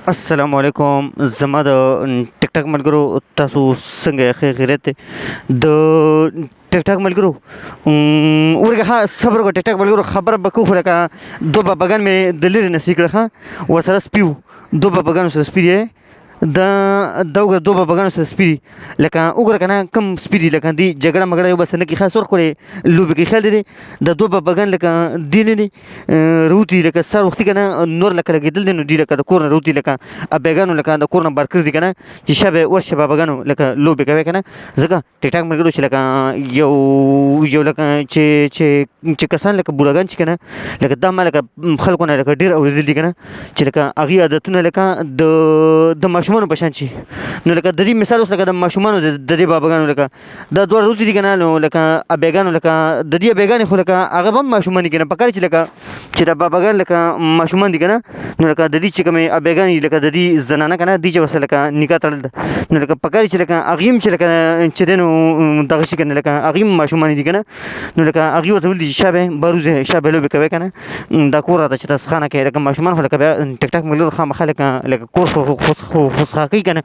السلام علیکم زما د ټیک ټاک ملګرو، تاسو څنګه یې؟ ښه خیریت دی؟ د ټیک ټاک ملګرو، ورګه ښه صبر وکړه. ټیک ټاک ملګرو، خبره به کوو، خو لکه دوه باباګان مې د لرې نه سي کړه. ښه ورسره سپي وو، دوه باباګانو سره سپي دی. دا دا وګوره، دوه باباګانو سره سپي دي. لکه وګوره که نه کوم سپي دي، لکه دي جګړه مګړه یو بل سره نه کوي. ښه څور ښکلې لوبې کوي. خیال دې دی، دا دوه باباګان لکه دي نه دي روتي، لکه سهار وختي که نه نور لکه لګېدل دی، نو دوی لکه د کور نه روتي، لکه ابیګانو لکه د کور نه بار کړي دي که نه چې شبه ورشه باباګانو لکه لوبې کوي که نه. ځکه ټیک ټاک ملګرو چې لکه یو یو لکه چې چې چې کسان لکه بوډاګان چې که نه، لکه دا ما لکه خلکو نه لکه ډېر اورېدل دي که نه چې لکه هغوی عادتونه لکه د ماشومانو په شان شي. نو لکه د دې مثال اوس لکه د ماشومانو د دې باباګانو لکه دا دوه روتي دي که نه. نو لکه ابیګانو لکه د دې ابیګانې خو لکه هغه به هم ماشومان دي که نه. پکار چې لکه چې دا باباګان لکه ماشومان دي که نه، نو لکه د دې چې کومې ابیګانې دي، لکه د دې زنانه که نه، دي چې ورسره لکه نکاح تړل ده، نو لکه پکار چې لکه هغوی هم چې لکه چې دی نو دغه شي که نه، لکه هغوی هم ماشومان دي که نه. نو لکه هغوی ورته ویل دي چې شابه باروځې، شابه لوبې کوې که نه، دا کور راته چې تاسو خانه کوي. لکه ماشومان خو لکه بیا ټیک ټاک ملګرو خامخا لکه لکه کور خو خو کوي که نه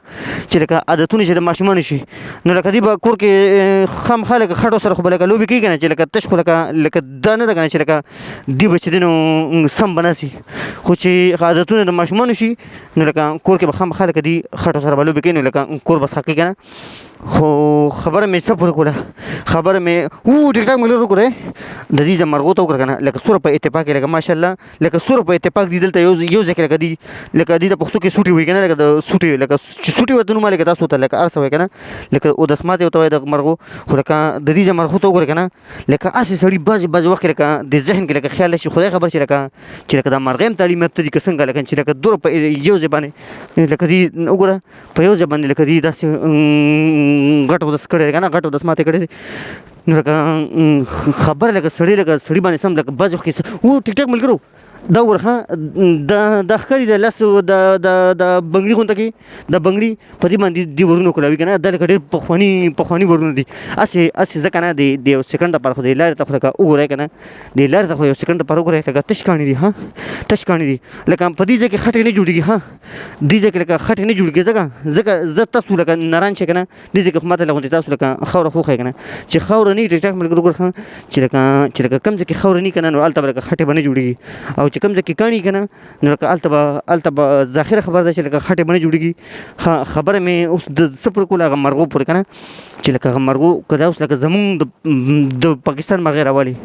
چې لکه عادتونه چې د ماشومانو شي، نو لکه دی به کور کې خامخا لکه خټو سره خو به لکه لوبې کوي که نه چې لکه تش خو لکه لکه دا نه ده که نه چې لکه دی به چې دی نو سم به ناسي، خو چې عادتونه د ماشومانو شي نو لکه کور کې به خامخا لکه دی خټو سره به لوبې کوي، نو لکه کور به ساقي که نه. خو خبره مې څه پورې کوله؟ خبره مې و ټیک ټاک ملګرو وکړه، د دې زمرغو ته وکړه که نه، لکه څومره په اتفاق کې، لکه ماشاءالله لکه څومره په اتفاق دي. دلته یو یو ځای کې لکه دي لکه دي د پښتو کې سوټي وایي که نه، لکه د سوټي لکه چې سوټي ورته نوم لکه تاسو ته لکه هر څه وایي که نه، لکه اودسمات یې ورته وایي د مرغو. خو لکه د دې زمرغو ته وګوره که نه، لکه هسې سړي بعضې بعضې وخت کې لکه د ذهن کې لکه خیال شي، خدای خبر چې لکه چې لکه دا مرغۍ هم تعلیم یافته دي که څنګه، لکه چې لکه دومره په یو ځای باندې لکه دي وګوره، په یو ځای باندې لکه دي داسې غټ اودس کړی دی که نه، غټ اودس ماتې کړی دی. نو لکه خبره لکه سړی لکه سړي باندې سم لکه بعضې وخت کې و ټیک ټاک ملګرو دا وګوره. ښه دا ښکاري د لاس د د د بنګړي غونته کې د بنګړي په دې باندې دي ورونو کولاوي که نه. دا لکه ډېر پخواني پخواني ورونه دي. هسې هسې ځکه نه د یو سیکنډ لپاره خو دې لارې ته خو لکه وګورئ که نه، دې لارې ته خو یو سیکنډ لپاره وګورئ، لکه تش کاڼي دي. ها تش کاڼي دي، لکه په دې ځای کې خټې نه جوړېږي. ها دې ځای کې لکه خټې نه جوړېږي، ځکه ځکه زه تاسو لکه نران شئ که نه، دې ځای کې خو ماته له غوندې تاسو لکه خاوره خوښه که نه چې خاوره نه وي. ټیک ټاک ملګرو وګوره چې لکه چې لکه کوم ځای کې خاوره نه وي که نه، نو هلته به لکه خټې به نه جوړېږي، او چې کوم ځای کې کاڼي که نه، نو لکه هلته به ظاهره خبره ده چې لکه خټې به نه جوړېږي. خبره مې اوس د څه پورې کوله؟ هغه مرغو پورې که نه چې لکه هغه مرغو که دا اوس لکه زمونږ د پاکستان مرغۍ راولي،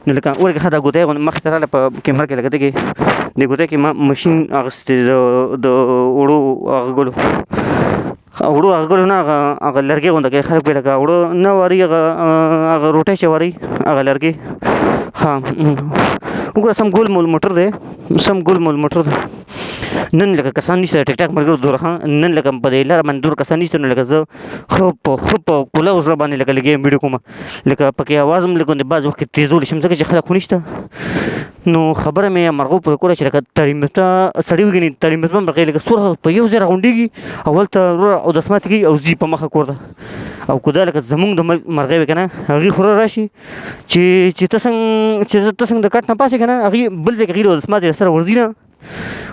نو لکه ورکه ښه دا ګوتۍ غوندې مخې ته راغله په کیمره کې، لکه دې کې د ګوتۍ کې ما ماشین اخیستی د اوړو هغه ګلو اوړو هغه ګلو نه هغه هغه لرګی غونده کې خلک پرې لکه اوړه نه واري، هغه هغه روټۍ چې واري هغه لرګی. ښه وګوره، سم ګول مول موټر دی، سم ګول مول موټر دی. نن لکه کسان نشته ټیک ټاک ملګرو دوره. ښه نن لکه په دې لاره باندې دوره کسان نشته، نو لکه زه ښه په کوله زړه باندې لکه لګیا یم ویډیو کوم، لکه پکې اواز هم لږ غوندې بعضې وخت کې تېزولی شم ځکه چې خلک خو نشته. نو خبره مې مرغو پورې کوله چې لکه تعلیم یافته سړي وګني، تعلیم یافته مرغۍ لکه څومره په یو ځای راغونډېږي او هلته وروره اودس ماتې کوي او ځي په مخه کور ته. او که دا لکه زمونږ د ملک مرغۍ وي که نه، هغوی خو راشي چې چې ته څنګه چې ته څنګه د کټ نه پاڅې که نه، هغوی بل ځای کې هغوی اودس ماتې سره ورځي نه،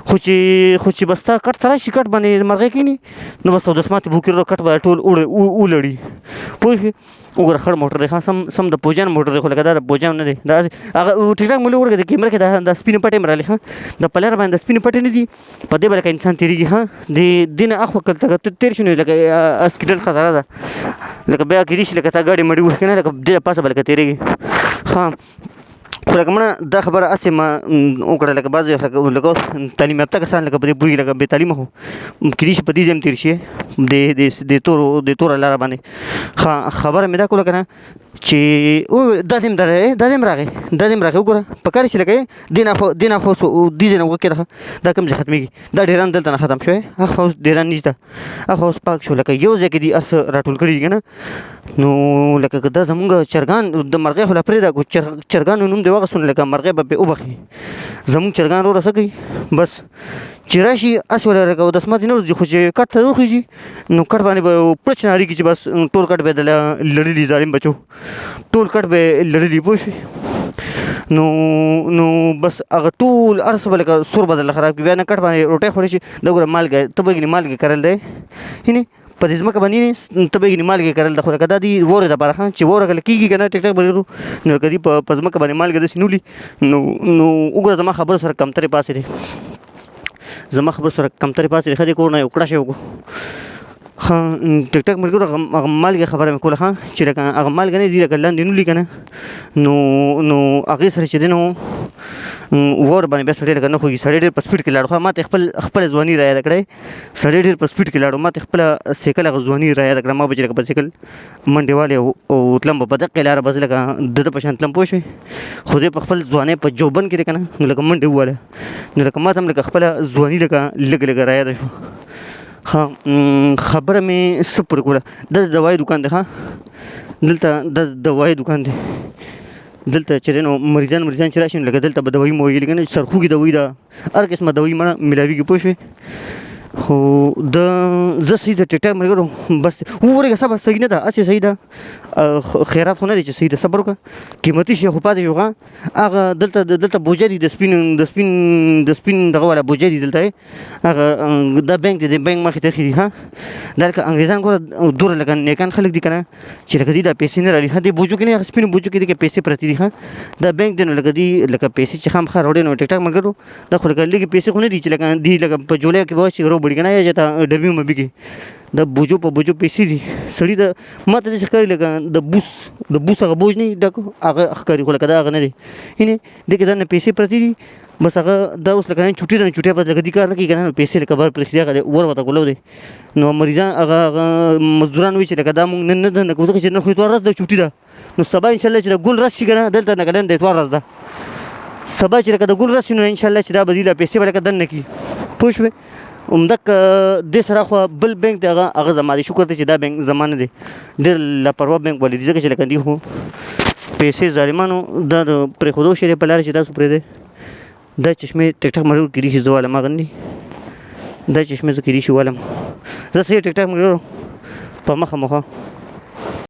خو چې بس تا کټ ته راشي، کټ باندې مرغۍ کښېني، نو بس اودس ماتې به وکړي، وروره کټ به ټول ولړي. پوه شوې؟ وګوره خړ موټر دی، ښه سم سم د پوجان موټر دی، خو لکه دا د پوجان نه دی. دا هغه ټیک ټاک مولوي وګوره، د کیمره کې دا د سپینې پټې هم راغلې. ښه د په لاره باندې د سپینې پټې نه دي، په دې به لکه انسان تېرېږي. ښه د دې نه اخوا که لکه ته تېر شې نو لکه اسکیډنټ خطره ده، لکه بیا کېدای شي لکه تا ګاډي مړي وهي که نه، لکه دې پاسه به لکه تېرېږي. ښه خو لکه مړه دا خبره هسې ما وکړه، لکه بعضې لکه تعلیم یافته کسان لکه په دې پوهېږي، لکه بې تعلیمه خو کېدای شي په دې ځای هم تېر شي د د د تورو د توره لاره باندې. ښه خبره مې دا کوله که نه چې او دا دې هم درغی، دا دې هم راغی، دا دې هم راغی. وګوره په کار چې لکه دې نه خو دې نه خو دې ځای نه وکړه، دا کوم ځای ختمېږي؟ دا ډېران دلته نه ختم شوی، هاخوا اوس ډېران نشته، هاخوا اوس پاک شو، لکه یو ځای کې دي هر څه راټول کړي دي که نه. نو لکه که دا زمونږ چرګان د مرغۍ خو لا پرېږده، که چرګانو نوم دې واخیستو نو لکه مرغۍ به پرې وبخښي. زمونږ چرګان وروره څه کوي، بس چې راشي هسې وله لکه اودس ماتې نه ورځي، خو چې کټ ته وخېژي نو کټ باندې به یو پړچ ناري کړي چې بس ټول کټ به یې درله لړلي، ظالم بچو ټول کټ به یې لړلي. پوه شوې؟ نو نو بس هغه ټول هر څه به لکه سور به درله خراب کړي. بیا نه کټ باندې روټۍ خوړی شي. دا ګوره مالګه ته به یې مالګې کرل دی، هینې په دې ځمکه باندې ته به یې مالګې کرل ده. خو لکه دا دي واورې دپاره، ښه چې واوره کله کېږي که نه ټیک ټاک به نو لکه دي په ځمکه باندې مالګه داسې نولي. نو نو وګوره زما خبرو سره کمترې پاڅېدې، زما خبرو سره کمترې پاڅېدې. ښه دې کور نه یو کړه شی وکړو. ښه ټیک ټاک ملګرو، هغه مالګې خبره مې کوله، ښه چې لکه هغه مالګه نه دي لکه لاندې نولي که نه، نو نو هغې سره چې دی نو واوره باندې بیا سړی لکه نه خوږي. سړی ډېر په سپیډ کې لاړ. خو ما ته خپل خپله ځواني را یاده کړی، سړی ډېر په سپیډ کې لاړو. ما ته خپله سایکل هغه ځواني را یاده کړه. ما به چې لکه په سایکل منډې والې او تلم به په دقې لاره به زه لکه د ده په شان تلم، پوه شوې؟ خو دی په خپل ځوانۍ په جوبن کې دی که نه، نو لکه منډې وواله. نو لکه ما ته هم لکه خپله ځواني لکه لږه لږه را یاده شوه. ښه خبره مې څه پورې کوله؟ دا د دوایي دوکان دی. ښه دلته د دوایي دوکان دی. دلته چې دی نو مریضان چې راشي نو لکه دلته به دوایي مویي لکه نه سرخوږي دوایي ده، هر قسمه دوایي مړه میلاویږي، پوه شوې؟ خو د زه صحیح د ټیک ټاک ملګرو بس وورېږه. صبر صحیح نه ده، هسې صحیح ده، خیرات خو نه دی چې صحیح ده. صبر وکړه، قیمتي شی خو پاتې شو. ښه هغه دلته دلته بوجه دي، د سپین د سپین د سپین دغه والا بوجه دي دلته. هغه دا بانک دی، د بانک مخې ته ایښي دي. ها دا لکه انګریزان ګوره دومره لکه نیکان خلک دي که نه چې لکه دوی دا پیسې نه راوړي. ښه دې بوجو کې نه، هغه سپینو بوجو کې دي کې پیسې پرتې دي. ښه دا بانک دی، نو لکه دوی لکه پیسې چې خامخا راوړي. نو ټیک ټاک ملګرو دا خو لکه لږې پیسې خو نه دي چې لکه دوی لکه په جولای کې به چې روبړي که نه یا چې ته ډبي مبي کې د بوجو په بوجو پیسې دي. سړي د ما ته داسې ښکاري لکه د بوس د بوس هغه بوج نه ډک هغه ښکاري، خو لکه دا هغه نه دی. هینې دې کې دننه پیسې پرتې دي. بس هغه دا اوس لکه نن چوټي ده، چوټي پرته لکه دې کار نه کوي که نه، پیسې لکه بار پرېښي دي. هغه ور ورته ګلو دی. نو مریضان هغه هغه مزدوران وایي چې لکه دا مونږ نن نه دننه کوو، ځکه چې نن خو اتوار ورځ ده، چوټي ده. نو سبا انشاءالله چې د ګل ورځ شي که نه دلته لکه نن د اتوار ورځ ده، سبا چې لکه د ګل ورځ شي نو انشاءالله چې دا به دوی له پیسې به لکه دننه کړي، پوه شوې؟ همدک دې سره خو بل بانک دی، هغه هغه زما دی. شکر دی چې دا بانک زما نه دی، ډېر لاپروا بانک والي دي، ځکه چې لکه دوی خو پیسې ظالمانو دا د پرېښودو شی دی په لاره چې تاسو پرېږدئ. دا چشمې ټیک ټاک ملګرو کېدای شي زه والم، هغه نه دي دا چشمې زه کېدای شي والم. زه صحیح ټیک ټاک ملګرو په مخه مخه